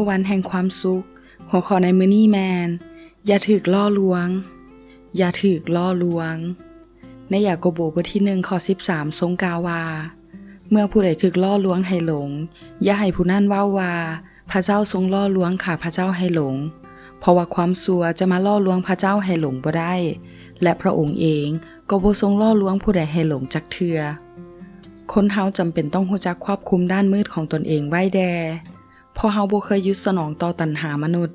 ວັນແຫ່ງຄວາມສຸກ. ຫົວຂໍ້ໃນມື້ນີ້ແມ່ນ ຢ່າຖືກຫຼໍ່ລວງ. ຢ່າຖືກຫຼໍ່ລວງ. ໃນຢາໂກໂບ ບົດທີໜຶ່ງ ຂໍ້ສິບສາມ ຊົງກ່າວວ່າ, ເມື່ອຜູ້ໃດຖືກຫຼໍ່ລວງໃຫ້ຫຼົງ, ຢ່າໃຫ້ຜູ້ນັ້ນເວົ້າວ່າ, ພະເຈົ້າຊົງຫຼໍ່ລວງຂ້າພະເຈົ້າໃຫ້ຫຼົງ, ເພາະວ່າຄວາມຊົ່ວຈະມາຫຼໍ່ລວງພະເຈົ້າໃຫ້ຫຼົງບໍ່ໄດ້, ແລະ ພະອົງເອງກໍບໍ່ຊົງຫຼໍ່ລວງຜູ້ໃດໃຫ້ຫຼົງຈັກເທື່ອ. ຄົນເຮົາຈຳເປັນຕ້ອງຮູ້ຈັກຄວບຄຸມດ້ານມືດຂອງຕົນເອງໄວ້ແດ່, ເພາະເຮົາບໍ່ເຄີຍຢຸດສະໜອງຕໍ່ຕັນຫາມະນຸດ,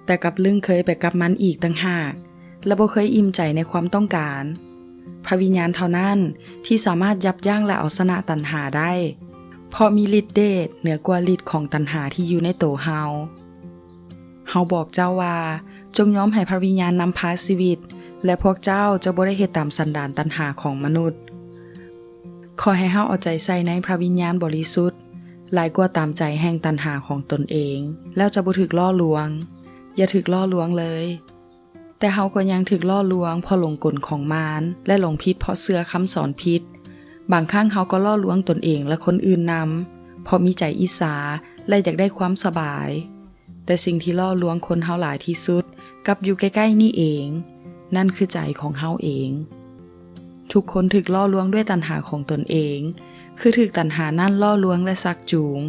ແຕ່ກັບລຶ້ງເຄີຍໄປກັບມັນອີກຕ່າງຫາກ, ແລະ ບໍ່ເຄີຍອີ່ມໃຈໃນຄວາມຕ້ອງການ. ພະວິນຍານເທົ່ານັ້ນທີ່ສາມາດຢັບຢັ້ງ ແລະ ເອົາຊະນະຕັນຫາໄດ້, ເພາະມີລິດເດດເໜືອກວ່າລິດຂອງຕັນຫາທີ່ຢູ່ໃນໂຕເຮົາ. ເຮົາບອກເຈົ້າວ່າ, ຈົ່ງຍອມໃຫ້ພະວິນຍານນຳພາຊີວິດ, ແລະ ພວກເຈົ້າຈະບໍ່ໄດ້ເຮັດຕາມສັນດານຕັນຫາຂອງມະນຸດ. ຂໍໃຫ້ເຮົາເອົາໃຈໃສ່ໃນພະວິນຍານບໍລິສຸດ ຫຼາຍກວ່າຕາມໃຈແຫ່ງຕັນຫາຂອງຕົນເອງ, ແລ້ວຈະບໍ່ຖືກຫຼໍ່ລວງ. ຢ່າຖືກຫຼໍ່ລວງເລີຍ. ແຕ່ເຮົາກໍຍັງຖືກຫຼໍ່ລວງເພາະຫຼົງກົນຂອງມານ ແລະ ຫຼົງຜິດເພາະເຊື່ອຄຳສອນຜິດ. ບາງຄັ້ງເຮົາກໍຫຼໍ່ລວງຕົນເອງ ແລະ ຄົນອື່ນນຳ, ເພາະມີໃຈອິດສາ ແລະ ຢາກໄດ້ຄວາມສະບາຍ. ແຕ່ສິ່ງທີ່ຫຼໍ່ລວງຄົນເຮົາຫຼາຍທີ່ສຸດກັບຢູ່ໃກ້ໆນີ້ເອງ, ນັ້ນຄືໃຈຂອງເຮົາເອງ. ທຸກຄົນຖືກຫຼໍ່ລວງດ້ວຍຕັນຫາຂອງຕົນເອງ, ຄືຖືກຕັນຫານັ້ນຫຼໍ່ລວງ ແລະ ຊັກຈູງ.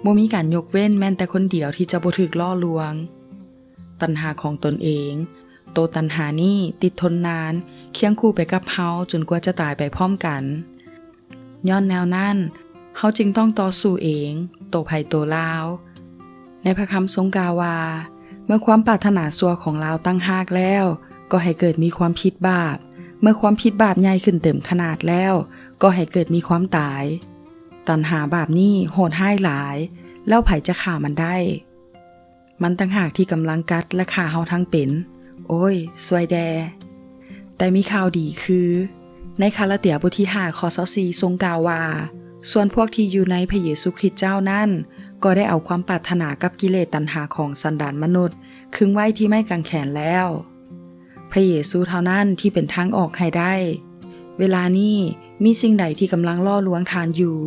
ບໍ່ມີການຍົກເວັ້ນ, ແມ່ນແຕ່ຄົນດຽວທີ່ຈະບໍ່ຖືກຫຼໍ່ລວງ. ຕັນຫາຂອງຕົນເອງ, ໂຕຕັນຫານີ້ຕິດທົນນານ, ຄຽງຄູ່ໄປກັບເຮົາຈົນກວ່າຈະຕາຍໄປພ້ອມກັນ. ຍ້ອນແນວນັ້ນ, ເຮົາຈຶ່ງຕ້ອງຕໍ່ສູ້ເອງ, ໂຕໃຜໂຕລາວ. ໃນພະຄຳຊົງກ່າວວ່າ, ເມື່ອຄວາມປາດຖະໜາຊົ່ວຂອງລາວຕັ້ງຮາກແລ້ວ, ກໍໃຫ້ເກີດມີຄວາມຄິດບາບ. ເມື່ອຄວາມຄິດບາບໃຫຍ່ຂຶ້ນເຕັມຂະໜາດແລ້ວ, ກໍໃຫ້ເກີດມີຄວາມຕາຍ. ຕັນຫາບາບນີ້ໂຫດຮ້າຍຫຼາຍ, ແລ້ວໃຜຈະຂ້າມັນໄດ້? ມັນຕ່າງຫາກທີ່ກຳລັງກັດ ແລະ ຂ້າເຮົາທັງເປັນ. ໂອ້ຍ, ຊ່ວຍແດ່. ແຕ່ມີຂ່າວດີຄື, ໃນກາລາເຕຍບົດທີຫ້າ ຂໍ້ຊາວສີ່ ຊົງກ່າວວ່າ, ສ່ວນພວກທີ່ຢູ່ໃນພະເຢຊູຄຣິດເຈົ້ານັ້ນ, ກໍໄດ້ເອົາຄວາມປາດຖະໜາກັບກິເລດຕັນຫາຂອງສັນດານມະນຸດ ຄຶງໄວ້ທີ່ໄມ້ກາງແຂນແລ້ວ. ພະເຢຊູເທົ່ານັ້ນທີ່ເປັນທາງອອກໃຫ້ໄດ້. ເວລານີ້ມີສິ່ງໃດທີ່ກຳລັງຫຼໍ່ລວງທ່ານຢູ່?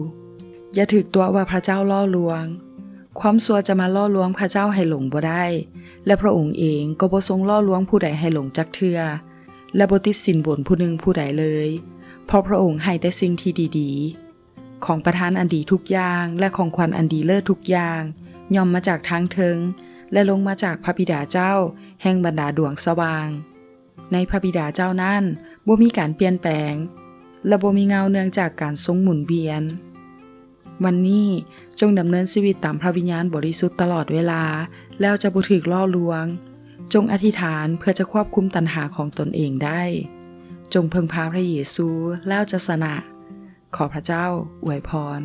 ຢ່າຖືກຕົວະວ່າພະເຈົ້າຫຼໍ່ລວງ. ຄວາມຊົ່ວຈະມາຫຼໍ່ລວງພະເຈົ້າໃຫ້ຫຼົງບໍ່ໄດ້, ແລະ ພະອົງເອງກໍບໍ່ຊົງຫຼໍ່ລວງຜູ້ໃດໃຫ້ຫຼົງຈັກເທື່ອ, ແລະ ບໍ່ຕິດສິນບົນຜູ້ໜຶ່ງຜູ້ໃດເລີຍ, ເພາະພະອົງໃຫ້ແຕ່ສິ່ງທີ່ດີໆ. ຂອງປະທານອັນດີທຸກຢ່າງ ແລະ ຂອງຂວັນອັນດີເລີດທຸກຢ່າງ ຍ່ອມມາຈາກທາງເທິງ ແລະ ລົງມາຈາກພະບິດາເຈົ້າແຫ່ງບັນດາດວງສະຫວ່າງ. ໃນພະບິດາເຈົ້ານັ້ນບໍ່ມີການປ່ຽນແປງ ແລະ ບໍ່ມີເງົາເນື່ອງຈາກການຊົງໝູນວຽນ. ວັນນີ້, ຈົ່ງດຳເນີນຊີວິດຕາມພະວິນຍານບໍລິສຸດຕະຫຼອດເວລາ, ແລ້ວຈະບໍ່ຖືກຫຼໍ່ລວງ. ຈົ່ງອະທິຖານເພື່ອຈະຄວບຄຸມຕັນຫາຂອງຕົນເອງໄດ້. ຈົ່ງເພິ່ງພາພະເຢຊູ, ແລ້ວຈະຊະນະ. ຂໍພະເຈົ້າອວຍພອນ.